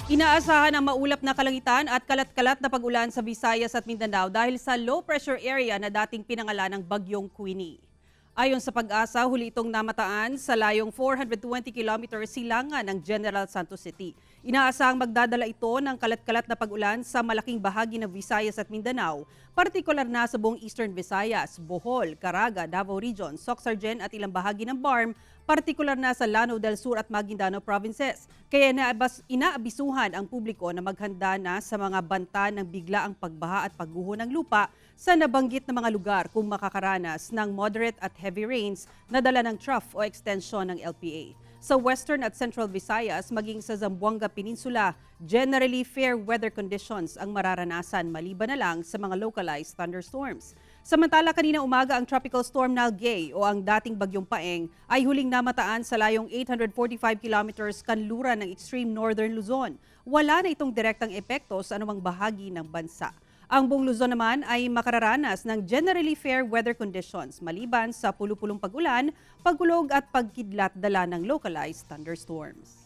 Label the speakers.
Speaker 1: Inaasahan ang maulap na kalangitan at kalat-kalat na pag-ulan sa Visayas at Mindanao dahil sa low pressure area na dating pinangalan ng Bagyong Queenie. Ayon sa PAGASA, huli itong namataan sa layong 420 kilometers silangan ng General Santos City. Inaasahang magdadala ito ng kalat-kalat na pag-ulan sa malaking bahagi ng Visayas at Mindanao, partikular na sa buong Eastern Visayas, Bohol, Caraga, Davao Region, Soccsksargen at ilang bahagi ng BARMM, partikular na sa Lanao del Sur at Maguindanao provinces. Kaya inaabisuhan ang publiko na maghanda na sa mga banta ng biglaang pagbaha at pagguho ng lupa sa nabanggit na mga lugar kung makakaranas ng moderate at heavy rains na dala ng trough o extension ng LPA. Sa Western at Central Visayas, maging sa Zamboanga Peninsula, generally fair weather conditions ang mararanasan maliban na lang sa mga localized thunderstorms. Samantala, kanina umaga, ang Tropical Storm Nalgae o ang dating Bagyong Paeng ay huling namataan sa layong 845 kilometers kanluran ng extreme northern Luzon. Wala na itong direktang epekto sa anumang bahagi ng bansa. Ang buong Luzon naman ay makararanas ng generally fair weather conditions maliban sa pulupulong pag-ulan, pagkulog at pagkidlat dala ng localized thunderstorms.